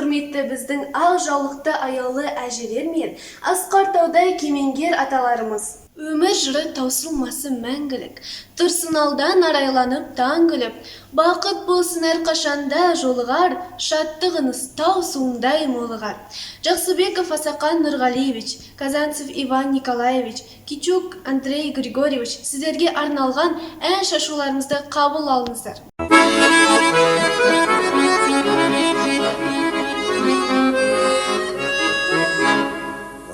Құрметті біздің ақ жаулықты аяулы әжелер мен асқар таудай кемеңгер аталарымыз. Өмір жыры таусылмасы мәңгілік, тұрсын алдан арайланып таң күліп, бақыт болсын әрқашанда жолығар, шаттығыңыз тау суындай молығар. Жақсыбеков Асақан Нұрғалиевич, Казанцев Иван Николаевич, Кичук Андрей Григорьевич, сіздерге арналған ән шашуларыңызды қабыл алыңыздар.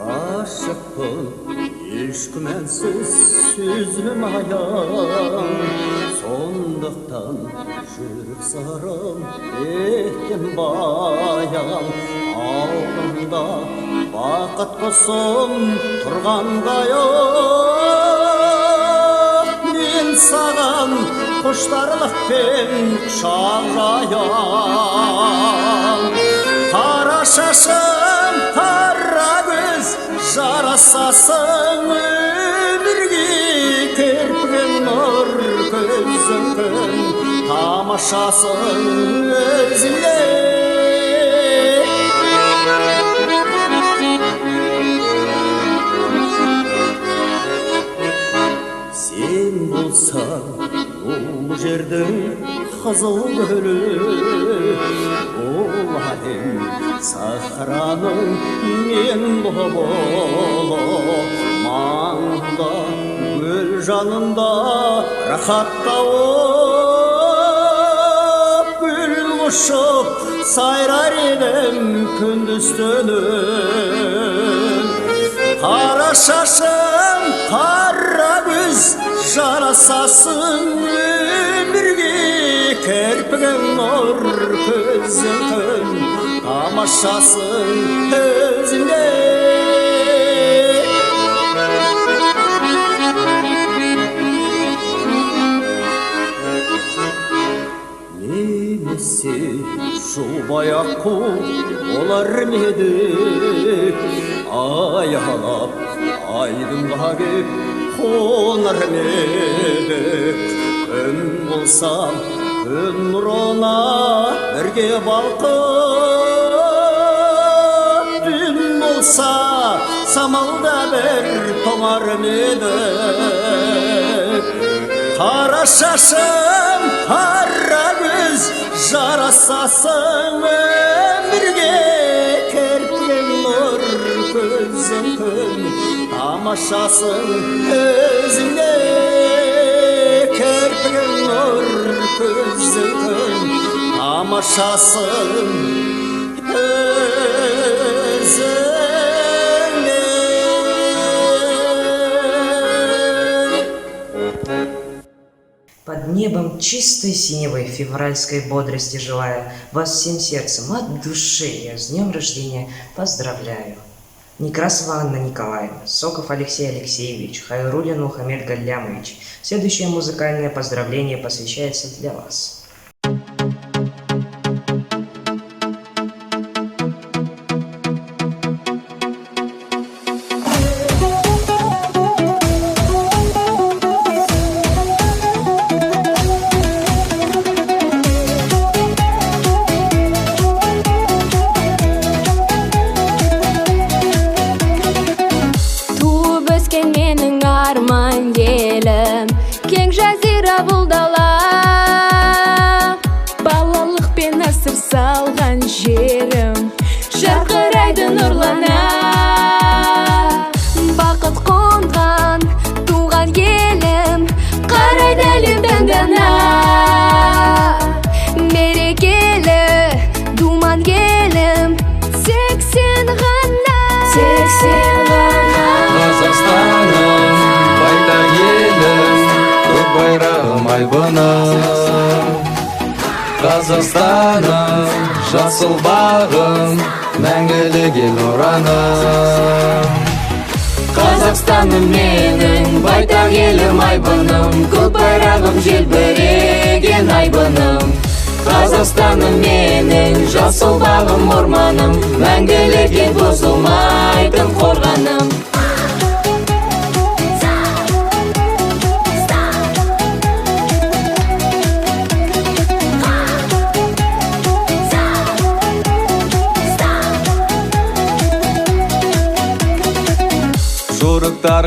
Ғашықпын, еш күмәнсіз сөзім аян, сондықтан жүрек сырым еттім баян. Алдымда бақыт құсым тұрғандай, мен саған құштарлықпен құшақ жаям. Қара шашым, қара көз, жарасасың өмірге, кірпігің нұр, көзің күн, тамашасың өзіңде. Сен болсаң бұл жердің қызыл гүлі, бұл әлем сахраның мен бұлбұлы. Маңда гүл жанында рахат тауып, гүл құшып сайрар едім күндіз түні. Қара шашым, қара көз, жарасасың өмірге, кірпігің нұр, көзің күн, тамашасың өзіңде. Немесе жұбай аққу болар ма едік, аялап айдынға кеп қонар ма едік. Күн болсам күн нұрына бірге балқып, түн болса самалда бір тоңар ма едік. Қара шашым, қара көз, жарасасың өмірге, кірпігің нұр, көзің күн, тамашасың өзіңде. Кірпігің нұр, көзің күн, тамашасың өзіңде. Под небом чистой синевой февральской бодрости желаю, вас всем сердцем от души я с днем рождения поздравляю. Некрасова Анна Николаевна, Соков Алексей Алексеевич, Хайруллин Мухаммед Галлямович. Следующее музыкальное поздравление посвящается для вас. Туып өскен менің арман елім, кең жазира бұл дала. Балалықпен асыр салған жерім, жарқырайды нұрлана. Бақыт қонған туған елім, қарайды әлем таңдана. Мерекелі думан елім, тек сен ғана, тек сен ғана. Қазақстаным, байтақ елім, көк байрағым, айбыным. Қазақстаным, жасыл бағым, мәңгілік ел ұраным. Қазақстаным менің, байтақ елім, айбыным, көк байрағым желбіреген айбыным. Қазақстаным менің, жасыл бағым, орманым, мәңгілік ел бұзылмайтын қорғаным.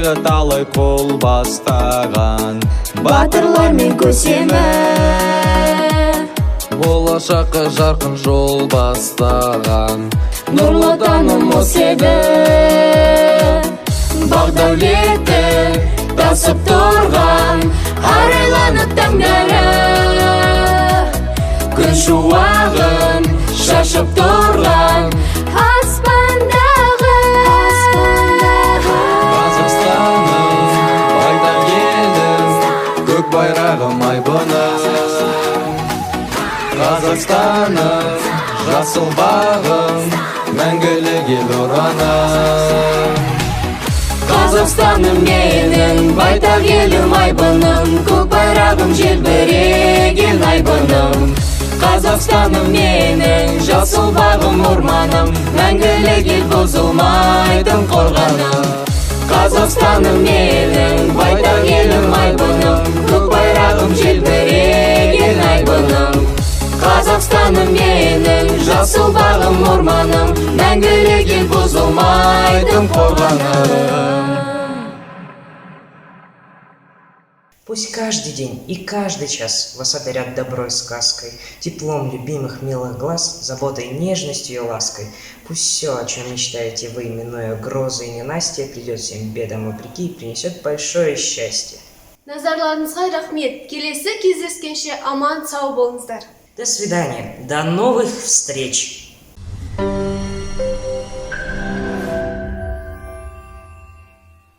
Елі талай қол бастаған Батырлар мен көсемі. Болашаққа жарқын жол бастаған Нұрлы Отаным осы еді. Бақ дәулеті тасып тұрған, арайланып таңдары, күн шуағын шашып тұрған Аспандағы. Қазақстаным, байтақ елім, көк байрағым, айбыным. Қазақстаным, жасыл бағым, мәңгілік ел ұраным. Қазақстаным менің, байтақ елім, айбыным, көк байрағым желбіреген айбыным. Қазақстаным менің, жасыл бағым, орманым, мәңгілік ел, бұзылмайтын қорғаным. Қазақстаным менің, байтақ елім, айбыным, көк байрағым желбіреген айбыным. Қазақстаным менің, жасыл бағым, орманым, мәңгілік ел, бұзылмайтын қорғаным. Пусть каждый день и каждый час вас одарят доброй сказкой, теплом любимых милых глаз, заботой, нежностью и лаской. Пусть все, о чем мечтаете вы, минуя грозы и ненастья, придет всем бедам вопреки и принесет большое счастье. Назарларыңызға рахмет. Келесі кездескенше аман сау болыңыздар. До свидания, до новых встреч!